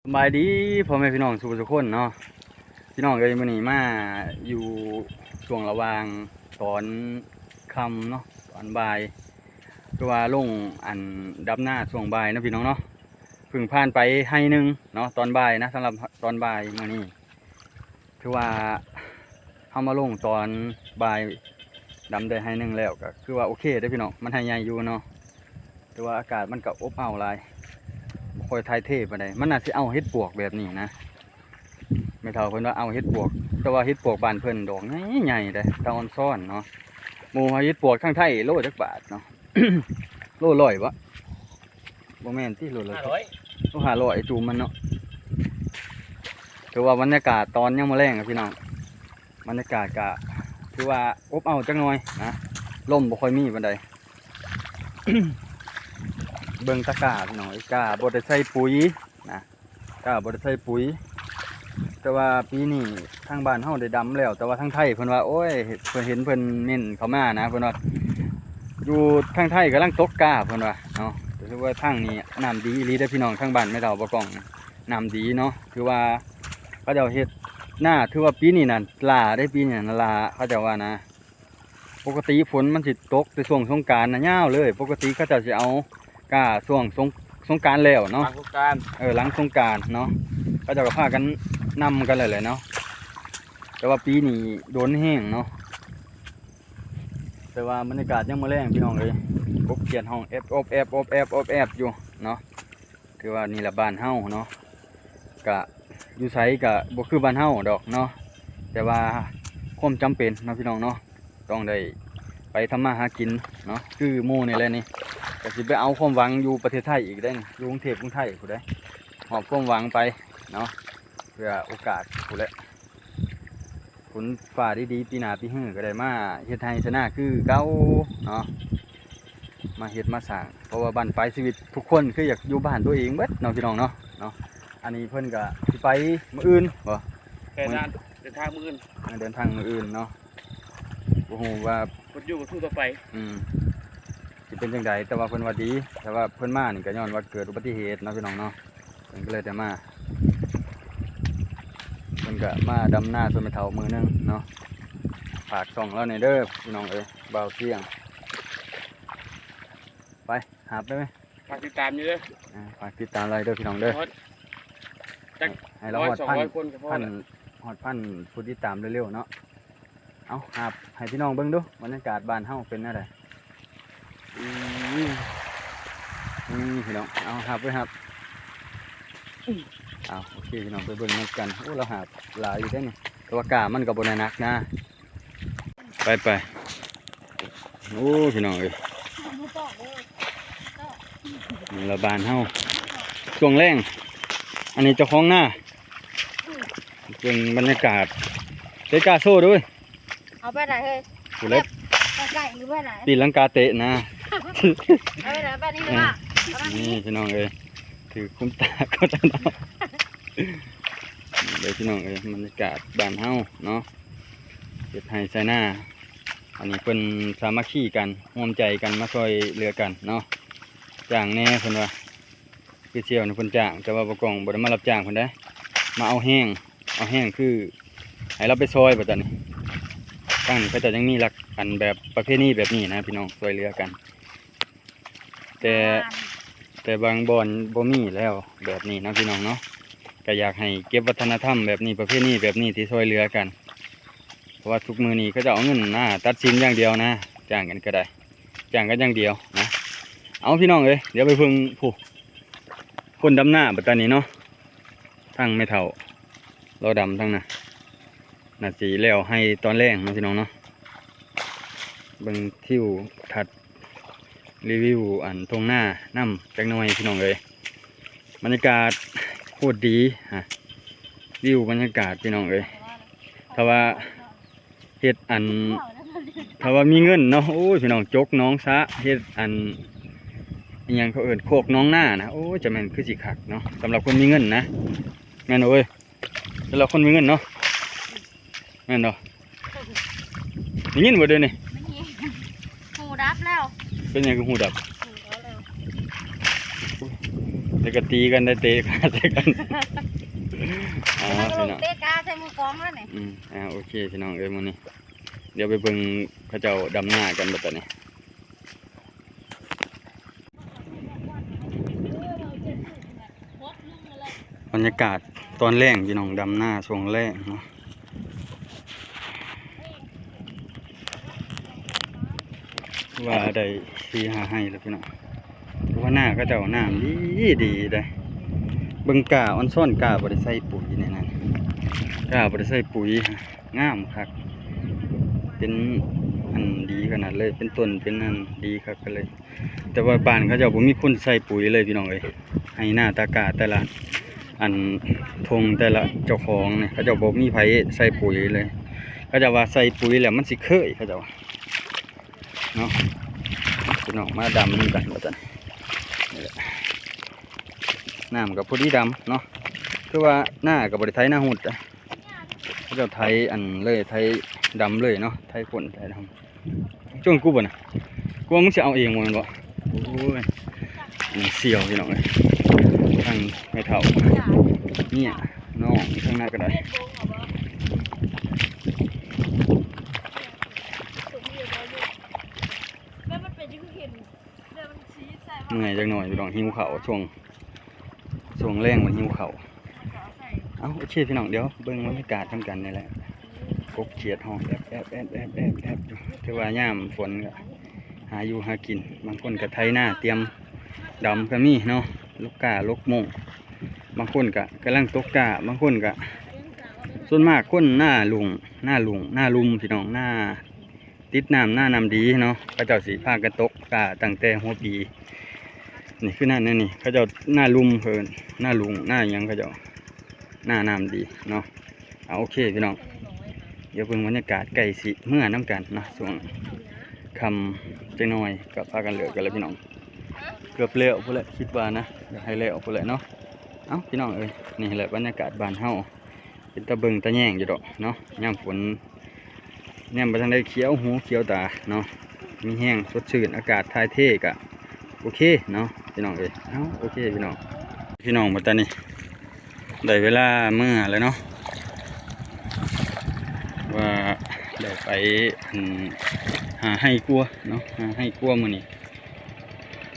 ສະບາຍດີພໍ່ແມ່ພີ່ນ້ອງສູ່ຜູ້ສູ່ຄົນເນາະ. ພີ່ນ້ອງເອີຍ ມື້ນີ້ມາຢູ່ຊ່ວງລະຫວ່າງຕອນຄ່ຳເນາະ ຕອນບ່າຍ ຄືວ່າລົງອັນດຳນາຊ່ວງບ່າຍເນາະພີ່ນ້ອງເນາະ. ເພິ່ງຜ່ານໄປໄຮ່ໜຶ່ງເນາະ ຕອນບ່າຍນະ. ສຳລັບຕອນບ່າຍມື້ນີ້ ຖືວ່າເຮົາມາລົງຕອນບ່າຍ ດຳໄດ້ໄຮ່ໜຶ່ງແລ້ວ ກໍຄືວ່າໂອເຄເດ້ພີ່ນ້ອງ. ມັນໄຮ່ໃຫຍ່ຢູ່ເນາະ ແຕ່ວ່າອາກາດມັນກໍອົບເອົາຫຼາຍ ບໍ່ຄ່ອຍຖ່າຍເທປານໃດ. ມັນໜ້າຊິເອົາເຫັດປວກແບບນີ້ນະ ແມ່ເຖົ້າເພິ່ນວ່າເອົາເຫັດປວກ ແຕ່ວ່າເຫັດປວກບ້ານເພິ່ນດອກໃຫຍ່ໆເດ້ ຕາອອນຊອນເນາະ. ໝູ່ເຮົາເຫັດປວກທາງໄທໂລຈັກບາດເນາະ? ໂລຮ້ອຍບໍ່? ບໍ່ແມ່ນຕິ ໂລລະ ຫ້າຮ້ອຍ ໂລຫ້າຮ້ອຍ ຈູມມັນເນາະ. ຖືວ່າບັນຍາກາດຕອນຍາມມື້ແລງອະພີ່ນ້ອງ ບັນຍາກາດກະຖືວ່າອົບເອົາຈັກໜ່ອຍນະ ລົມບໍ່ຄ່ອຍມີປານໃດ. ເບິ່ງຕາກ້າພີ່ນ້ອງເອີຍ ກ້າບໍ່ໄດ້ໃສ່ປຸ໋ຍນະ ກ້າບໍ່ໄດ້ໃສ່ປຸ໋ຍ. ແຕ່ວ່າປີນີ້ທາງບ້ານເຮົາໄດ້ດຳແລ້ວ ແຕ່ວ່າທາງໄທເພິ່ນວ່າ ໂອ້ຍ ເພິ່ນເຫັນເພິ່ນເມັ້ນເຂົ້າມານະ ເພິ່ນວ່າຢູ່ທາງໄທກຳລັງຕົກກ້າ ເພິ່ນວ່າເນາະ. ແຕ່ຖືວ່າທາງນີ້ນ້ຳດີອີ່ຫຼີເດີ້ພີ່ນ້ອງ ທາງບ້ານແມ່ເຖົ້າບໍ່ກ້ອງ ນ້ຳດີເນາະ. ຖືວ່າເຂົາເຈົ້າເຮັດນາ ຖືວ່າປີນີ້ນະຫຼ້າເດ້ ປີນີ້ນະຫຼ້າ ເຂົາເຈົ້າວ່ານະ. ປົກກະຕິຝົນມັນຊິຕົກແຕ່ຊ່ວງສົງການນະ ຍາວເລີຍ. ປົກກະຕິເຂົາເຈົ້າຊິເອົາກ້າຊ່ວງສົງ ສົງການແລ້ວເນາະ ຫຼັງສົງການ ເອີ ຫຼັງສົງການເນາະ ເຂົາເຈົ້າກໍພາກັນນຳກັນແລ້ວແຫຼະເນາະ. ແຕ່ວ່າປີນີ້ດົນແຮງເນາະ. ແຕ່ວ່າບັນຍາກາດຍາມມື້ແລງພີ່ນ້ອງເອີຍ ກົບຂຽດຮ້ອງແອບ ອອບແອບ ອອບແອບ ອອບແອບຢູ່ເນາະ. ຖືວ່ານີ້ລະບ້ານເຮົາເນາະ ກະຢູ່ໃສກະບໍ່ຄືບ້ານເຮົາດອກເນາະ ແຕ່ວ່າຄວາມຈຳເປັນເນາະພີ່ນ້ອງເນາະ ຕ້ອງໄດ້ໄປທຳມາຫາກິນເນາະ ຄືໝູ່ນີ້ແຫຼະນີ້. ກະຊິໄປເອົາຄວາມຫວັງຢູ່ປະເທດໄທອີກໄດ໋ ຢູ່ກຸງເທບກຸງໄທພຸ້ນໄດ໋ ຫອບຄວາມຫວັງໄປເນາະ ເພື່ອໂອກາດພຸ້ນແຫຼະ. ຝົນຟ້າດີໆ ປີໜ້າປີຮືກໍໄດ້ມາເຮັດໄຮ່ໄຖນາຄືເກົ່າເນາະ ມາເຮັດມາສ້າງ ເພາະວ່າບັ້ນປາຍຊີວິດທຸກຄົນຄືຢາກຢູ່ບ້ານຕົວເອງເບິດເນາະ ພີ່ນ້ອງເນາະ ເນາະ. ອັນນີ້ເພິ່ນກໍຊິໄປມື້ອື່ນບໍ? ແຕ່ເດີນທາງມື້ອື່ນ ເດີນທາງມື້ອື່ນເນາະ. ບໍ່ຮູ້ວ່າເພິ່ນຢູ່ກັບສູ່ຕໍ່ໄປ ອືມ ຊິເປັນຈັ່ງໃດ ແຕ່ວ່າເພິ່ນວ່າດີ ແຕ່ວ່າເພິ່ນມານີ້ກໍຍ້ອນວ່າເກີດອຸບັດຕິເຫດເນາະ ພີ່ນ້ອງເນາະ. ເພິ່ນກໍເລີຍໄດ້ມາ ເພິ່ນກໍມາດຳນາຊ່ວຍແມ່ເຖົ້າມື້ໜຶ່ງເນາະ. ຝາກຊ່ອງລາວແດ່ເດີພີ່ນ້ອງເອີຍ ບ່າວຊຽງ. ໄປຫາບໄດ້ໄໝ? ຝາກຕິດຕາມຢູ່ເດີ ອ່າ ຝາກຕິດຕາມລາວເດີພີ່ນ້ອງເດີ. ຮອດຈັກ ໃຫ້ລາວຮອດ ຮ້ອຍ ສອງຮ້ອຍຄົນກໍພໍ ພັນ ລະ ຮອດພັນຜູ້ຕິດຕາມເລັວໆເນາະ. ເອົາຫາບໃຫ້ພີ່ນ້ອງເບິ່ງດູ ບັນຍາກາດບ້ານເຮົາເປັນແນວໃດ? ອືມ ນີ້ພີ່ນ້ອງ ເອົາຫາບໄວ້ຫາບ. ເອົາ ໂອເຄພີ່ນ້ອງ ໄປເບິ່ງນຳກັນ. ໂອ້ ລາວຫາບຫຼາຍຢູ່ເດ້ນີ້ ແຕ່ວ່າກ້າມັນກໍບໍ່ໄດ້ໜັກນະ. ໄປໆ ໂອ້ ພີ່ນ້ອງເອີຍ ນີ້ລະບ້ານເຮົາ ຊ່ວງແລງ. ອັນນີ້ເຈົ້າຂອງນາ ເບິ່ງບັນຍາກາດ ເຕະກ້າໂຊດູ. ເອົາໄປໄດ້ເຮີ້ຍ ຜູ້ເລັກ ໄປໄກຫຼືໄປໄດ້ ຕີນລັງກາເຕະນະ. ເອົາໄປໄດ້ ໄປນີ້ລະ ເອີ ມາ ເອົາມານີ້ ນີ້ພີ່ນ້ອງເອີຍ ຖືຄຸມຕາກໍໄດ້ເນາະ. ນີ້ເດີພີ່ນ້ອງເອີຍ ບັນຍາກາດບ້ານເຮົາເນາະ ເຮັດໄຮ່ໄຖນາ. ອັນນີ້ເພິ່ນສາມັກຄີກັນ ຮ່ວມໃຈກັນມາຊ່ອຍເຫຼືອກັນເນາະ. ຈ້າງແດ່ເພິ່ນວ່າ ຄືສ່ຽວນີ້ເພິ່ນຈ້າງ ແຕ່ວ່າບໍ່ກ້ອງບໍ່ໄດ້ມາຮັບຈ້າງເພິ່ນເດ້ ມາເອົາແຮງ ເອົາແຮງຄືໃຫ້ລາວໄປຊ່ອຍວ່າຊັ້ນ. ທາງນີ້ເຂົາເຈົ້າຍັງມີຫຼັກ ອັນແບບປະເພນີແບບນີ້ນະພີ່ນ້ອງ ຊ່ອຍເຫຼືອກັນ ແຕ່ ແຕ່ບາງບ່ອນບໍ່ມີແລ້ວແບບນີ້ເນາະ ພີ່ນ້ອງເນາະ. ກໍຢາກໃຫ້ເກັບວັດທະນະທຳແບບນີ້ ປະເພນີແບບນີ້ທີ່ຊ່ອຍເຫຼືອກັນ ເພາະວ່າທຸກມື້ນີ້ເຂົາເຈົ້າເອົາເງິນນະ ຕັດສິນຢ່າງດຽວນະ ຈ້າງກັນກໍໄດ້ ຈ້າງກັນຢ່າງດຽວນະ. ເອົາ ພີ່ນ້ອງເອີຍ ດຽວໄປເບິ່ງ ຜູ້ ຄົນດຳນາບັດຕານີ້ເນາະ. ທາງແມ່ເຖົ້າລາວດຳທາງນັ້ນ ໜ້າຊິແລ້ວໄຮ່ຕອນແລງເນາະ ພີ່ນ້ອງເນາະ. ເບິ່ງທິວທັດ ຣີວິວອັນທົ່ງນານຳຈັກໜ່ອຍ ພີ່ນ້ອງເອີຍ. ບັນຍາກາດໂຄດດີ ຮະ ວິວບັນຍາກາດ ພີ່ນ້ອງເອີຍ. ຖ້າວ່າ ເຮັດອັນ ຖ້າວ່າມີເງິນເນາະ ໂອ້ຍ ພີ່ນ້ອງ ຈົກໜອງສະ ເຮັດອັນ ອີຫຍັງເຂົາເອີ້ນ ໂຄກໜອງນານະ ໂອ້ຍ ຈະແມ່ນຄືຊິຄັກເນາະ ສຳລັບຄົນມີເງິນນະ. ແມ່ນບໍ່ເອີຍ? ສຳລັບຄົນມີເງິນເນາະ ແມ່ນບໍ່? ໄດ້ຍິນບໍ່ດຽວນີ້? ໄດ້ຍິນ. ຫູດັບແລ້ວ. ເປັນຫຍັງຄືຫູດັບ? ຫູດັບແລ້ວ. ແລ້ວກໍຕີກັນໄດ້ ເຕະກາໃສ່ກັນ. ເອົາ ເອົາ ພີ່ນ້ອງ ເຕະກາໃສ່ມືກອງແລ້ວນີ້. ອືມ ອ່າ ໂອເຄ ພີ່ນ້ອງເອີຍ ມື້ນີ້ດຽວໄປເບິ່ງເຂົາເຈົ້າດຳນາກັນບັດຕານີ້. ບັນຍາກາດຕອນແລງ ພີ່ນ້ອງ ດຳນາຊ່ວງແລງເນາະ ວ່າໄດ້ສີ່ຫ້າໄຮ່ແລ້ວ ພີ່ນ້ອງ. ວ່ານາເຂົາເຈົ້ານ້ຳດີດີເດ້. ເບິ່ງກ້າອອນຊອນ ກ້າບໍ່ໄດ້ໃສ່ປຸຍໃນນັ້ນ ກ້າບໍ່ໄດ້ໃສ່ປຸຍ ງາມຄັກ ເປັນອັນດີຂະໜາດເລີຍ ເປັນຕົ້ນເປັນອັນດີຄັກເລີຍ. ແຕ່ວ່າບ້ານເຂົາເຈົ້າບໍ່ມີຄົນໃສ່ປຸຍເລີຍ ພີ່ນ້ອງເອີຍ. ໄຮ່ນາຕາກ້າແຕ່ລະອັນທົ່ງ ແຕ່ລະເຈົ້າຂອງນີ້ ເຂົາເຈົ້າບໍ່ມີໃຜໃສ່ປຸຍເລີຍ. ເຂົາເຈົ້າວ່າໃສ່ປຸຍແລ້ວມັນຊິເຄີຍ ເຂົາເຈົ້າວ່າເນາະ. ພີ່ນ້ອງມາດຳນຳກັນວ່າຊັ້ນ. ນີ້ແຫຼະ ນ້ຳກໍພໍດີດຳເນາະ ຄືວ່ານາກໍບໍ່ໄດ້ໄຖນາຮຸດ ເຂົາເຈົ້າໄຖອັນເລີຍ ໄຖດຳເລີຍເນາະ ໄຖຄົນໄຖດຳ. ຈົ່ງກູບໍ່ນະ ກູວ່າມຶງຊິເອົາເອງບໍ່ແມ່ນບໍ່? ໂອ້ຍ ອັນນີ້ສ່ຽວ ພີ່ນ້ອງເອີຍ ທັງແມ່ເຖົ້າເມຍນ້ອງທາງນັ້ນກໍໄດ້. ເມື່ອຍຈັກໜ້ອຍ ພີ່ນ້ອງ ຫິວເຂົ້າ ຊ່ວງ ຊ່ວງແລງມັນຫິວເຂົ້າ. ເອົ້າ ໂອເຄ ພີ່ນ້ອງ ດຽວເບິ່ງບັນຍາກາດນຳກັນນີ້ແຫຼະ. ກົບຂຽດຮ້ອງແອບໆໆໆໆຢູ່ ຖືວ່າຍາມຝົນກໍຫາຢູ່ຫາກິນ ບາງຄົນກໍໄຖນາຕຽມດຳກໍມີເນາະ ຫຼົກກ້າຫຼົກໂມ່ງ ບາງຄົນກໍກຳລັງຕົກກ້າ ບາງຄົນກໍ ສ່ວນມາກຄົນນາລຸງ ນາລຸງ ນາລຸ່ມ ພີ່ນ້ອງ ນາ ຕິດນ້ຳ ນານ້ຳດີເນາະ ເຂົາເຈົ້າຊິພາກັນຕົກກ້າຕັ້ງແຕ່ຫົວປີ. ນີ້ຄືນັ້ນນີ້ ເຂົາເຈົ້ານາລຸ່ມ ເພິ່ນນາລຸງ ນາຫຍັງ ເຂົາເຈົ້ານານ້ຳດີເນາະ. ເອົາ ໂອເຄ ພີ່ນ້ອງ ດຽວເບິ່ງບັນຍາກາດ ໃກ້ຊິເມືອນຳກັນເນາະ ຊ່ວງຄ່ຳຈັກໜ້ອຍກໍພາກັນເລີກກັນແລ້ວ ພີ່ນ້ອງ. ເກືອບແລ້ວພຸ້ນແຫຼະ ຄິດວ່ານະ ຢາກໃຫ້ແລ້ວພຸ້ນແຫຼະເນາະ. ເອົ້າ ພີ່ນ້ອງເອີຍ ນີ້ແຫຼະບັນຍາກາດບ້ານເຮົາ. ເປັນຕາເບິ່ງຕາແຍງຢູ່ດອກເນາະ ຍາມຝົນ ຍາມບໍ່ທັນໄດ້ຂຽວຫູຂຽວຕາເນາະ ມີແຮງສົດຊື່ນ ອາກາດຖ່າຍເທກະໂອເຄເນາະ ພີ່ນ້ອງເອີຍ. ເອົ້າ ໂອເຄ ພີ່ນ້ອງ ພີ່ນ້ອງ ບັດຕານີ້ໄດ້ເວລາເມືອແລ້ວເນາະ ວ່າໄດ້ໄປ ອັນ ຫາໄຮ່ກົວເນາະ ຫາໄຮ່ກົວມື້ນີ້.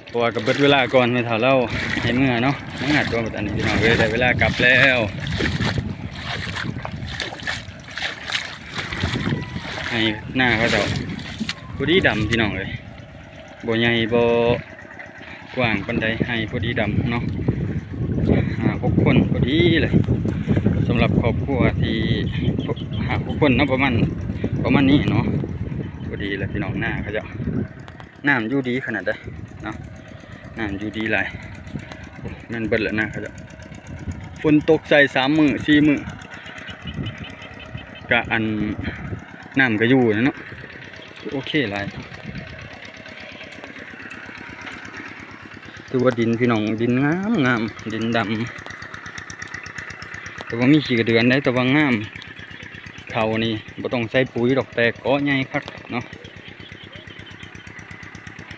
ເພາະວ່າກໍເບິດເວລາກ່ອນແມ່ເຖົ້າລາວໃຫ້ເມືອເນາະ ເມືອຕົວະ ອັນນີ້ພີ່ນ້ອງເອີຍ ໄດ້ເວລາກັບແລ້ວ. ໄຮ່ນາເຂົາເຈົ້າພໍດີດຳ ພີ່ນ້ອງເອີຍ ບໍ່ໃຫຍ່ບໍ່ກວ້າງປານໃດ ໄຮ່ພໍດີດຳເນາະ ຫ້າຫົກຄົນພໍດີເລີຍ ສຳລັບຄອບຄົວທີ່ຫ້າຫົກຄົນເນາະ ປະມານ ປະມານນີ້ເນາະ ພໍດີແຫຼະ ພີ່ນ້ອງ ນາເຂົາເຈົ້າ. ນ້ຳຢູ່ດີຂະໜາດໃດເນາະ ນ້ຳຢູ່ດີຫຼາຍ. ໂອ້ ແມ່ນເບິດແລ້ວນະ ເຂົາເຈົ້າ ຝົນຕົກໃສ່ສາມມື້ສີ່ມື້ ກະອັນ ນ້ຳກະຢູ່ແຫຼະເນາະ ໂອເຄຫຼາຍ. ຖືວ່າດິນ ພີ່ນ້ອງ ດິນງາມໆ ດິນດຳ ແຕ່ວ່າມີຂີ້ກະເດືອນໄດ໋ ແຕ່ວ່າງາມ. ເຂົ້ານີ້ບໍ່ຕ້ອງໃສ່ປຸຍດອກ ແຕກກໍໃຫຍ່ຄັກເນາະ.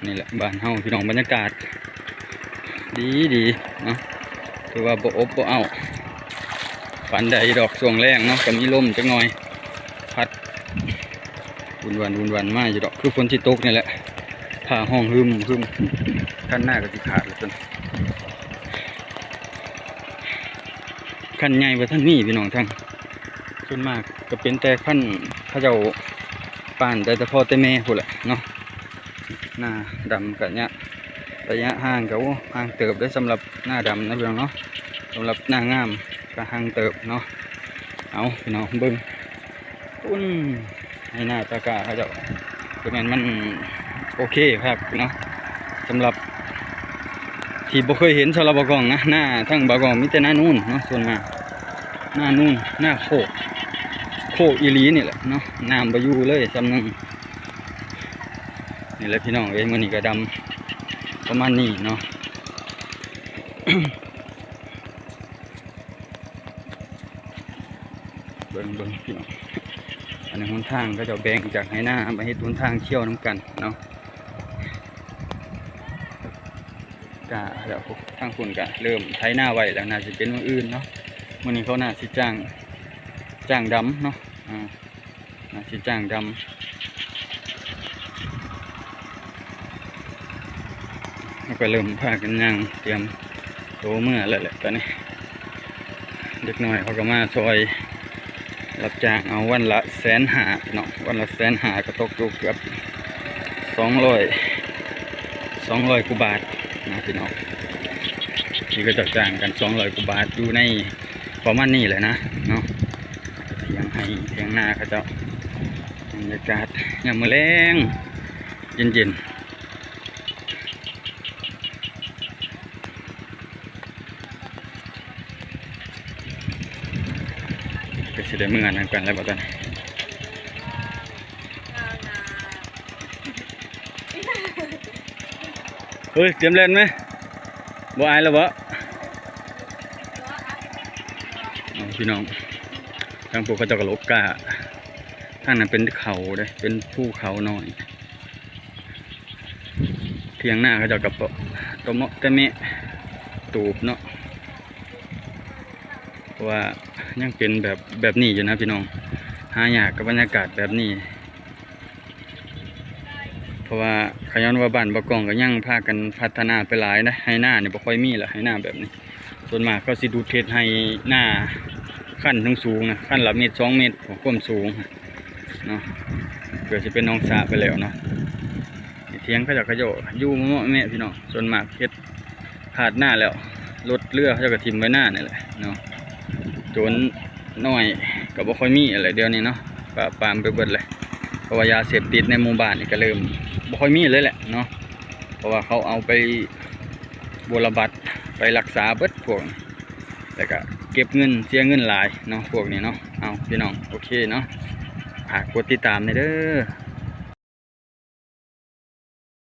ນີ້ແຫຼະບ້ານເຮົາ ພີ່ນ້ອງ ບັນຍາກາດດີໆເນາະ ຖືວ່າບໍ່ອົບບໍ່ເອົ້າປານໃດດອກ. ຊ່ວງແລງເນາະ ກໍມີລົມຈັກໜ່ອຍ ພັດວຸ່ນວານວຸ່ນວານມາຢູ່ດອກ ຄືຝົນຊິຕົກນີ້ແຫຼະ ຟ້າຮ້ອງຮຶມຮຶມ ຄັນນາກໍຊິຂາດແລ້ວຕົວນີ້. ຄັນໃຫຍ່ບໍ່ທັນມີ ພີ່ນ້ອງ ທັງ ສ່ວນມາກກໍເປັນແຕ່ຄັນເຂົາເຈົ້າປ້ານໄດ້ແຕ່ພໍ່ແຕ່ແມ່ພຸ້ນແຫຼະເນາະ. ນາດຳກະຍະ ໄລຍະຫ່າງກະ ໂອ້ ຫ່າງເຕີບເດ້ ສຳລັບນາດຳນະ ພີ່ນ້ອງເນາະ. ສຳລັບນາງາມກະຫ່າງເຕີບເນາະ. ເອົາ ພີ່ນ້ອງເບິ່ງ ພຸ້ນ ໃຫ້ນາຕາກ້າເຂົາເຈົ້າ ຄືແມ່ນມັນໂອເຄຄັກເນາະ. ສຳລັບທີ່ບໍ່ເຄີຍເຫັນ ສຳລັບບ່າວກ້ອງນະ ນາທາງບ່າວກ້ອງມີແຕ່ນານູນເນາະ ສ່ວນມາກນານູນ ນາໂຄກ ໂຄກອີ່ຫຼີນີ້ແຫຼະເນາະ ນ້ຳບໍ່ຢູ່ເລີຍສ່ຳໜຶ່ງ. ນີ້ແຫຼະພີ່ນ້ອງເອີຍ ມື້ນີ້ກໍດຳປະມານນີ້ເນາະ. ເບິ່ງໆ ພີ່ນ້ອງ ອັນນີ້ຫົນທາງ ເຂົາເຈົ້າແບ່ງຈາກໄຮ່ນາມາເຮັດຫົນທາງທ່ຽວນຳກັນເນາະ. ກ ນາແລ້ວ ທາງພຸ້ນກະເລີ່ມໄຖນາໄວ້ແລ້ວ ໜ້າຊິເປັນມື້ອື່ນເນາະ. ມື້ນີ້ເຂົາໜ້າຊິຈ້າງ ຈ້າງດຳເນາະ ອ່າ ໜ້າຊິຈ້າງດຳ. ເຮົາກໍເລີ່ມພາກັນຍ່າງຕຽມໂຕເມືອແລ້ວແຫຼະຕອນນີ້. ເດັກນ້ອຍເຂົາກໍມາຊ່ອຍ ຮັບຈ້າງເອົາວັນລະແສນຫ້າພີ່ນ້ອງ ວັນລະແສນຫ້າກໍຕົກຢູ່ເກືອບສອງຮ້ອຍ ສອງຮ້ອຍກວ່າບາດນະພີ່ນ້ອງ. ທີ່ເຂົາເຈົ້າຈ້າງກັນສອງຮ້ອຍກວ່າບາດ ຢູ່ໃນປະມານນີ້ແຫຼະນະເນາະ. ຖຽງໄຮ່ຖຽງນາເຂົາເຈົ້າ ບັນຍາກາດຍາມມື້ແລງເຢັນໆ. ກໍຊິໄດ້ເມືອນຳກັນແລ້ວບໍ່ຕອນນີ້. ເຮີ້ຍ ຕຽມແລ່ນໄໝ? ບໍ່ອາຍແລ້ວບໍ່? ເອົາ ພີ່ນ້ອງ ທາງພວກເຂົາເຈົ້າກໍຫຼົກກ້າ ທາງນັ້ນເປັນເຂົາເດ້ ເປັນພູເຂົານ້ອຍ. ຖຽງນາເຂົາເຈົ້າກໍຕະເມາະຕະແມະຕູບເນາະ ເພາະວ່າຍັງເປັນແບບ ແບບນີ້ຢູ່ນະພີ່ນ້ອງ. ຫາຍາກກັບບັນຍາກາດແບບນີ້ ເພາະວ່າຂະຍ້ອນວ່າບ້ານບໍ່ກ້ອງກໍຍັງພາກັນພັດທະນາໄປຫຼາຍນະ. ໄຮ່ນານີ້ບໍ່ຄ່ອຍມີລະ ໄຮ່ນາແບບນີ້ ສ່ວນມາກເຂົາຊິດຸດເຮັດໄຮ່ນາຄັນສູງໆນະ ຄັນລະເມັດສອງເມັດ ຄວາມສູງເນາະ ເພື່ອຊິເປັນໜອງສະໄປແລ້ວເນາະ. ຖຽງເຂົາເຈົ້າ ເຂົາເຈົ້າຢູ່ເມາະແມະພີ່ນ້ອງ ສ່ວນມາກເຮັດພາດນາແລ້ວ ລົດເຮືອເຂົາເຈົ້າກໍຖິ້ມໄວ້ນານີ້ແຫຼະເນາະ. ໂຈນນ້ອຍກໍບໍ່ຄ່ອຍມີແຫຼະດຽວນີ້ເນາະ ປາບປາມໄປເບິດແຫຼະ ເພາະວ່າຢາເສບຕິດໃນໝູ່ບ້ານນີ້ກໍເລີ່ມບໍ່ຄ່ອຍມີເລີຍແຫຼະເນາະ ເພາະວ່າເຂົາເອົາໄປ ບົວລະບັດໄປລັກສາເບິດພວກນີ້ ແລ້ວກະເກັບເງິນເສຍເງິນຫຼາຍເນາະ ພວກນີ້ເນາະ. ເອົາ ພີ່ນ້ອງ ໂອເຄເນາະ ຝາກກົດຕິດຕາມແດ່ເດີ.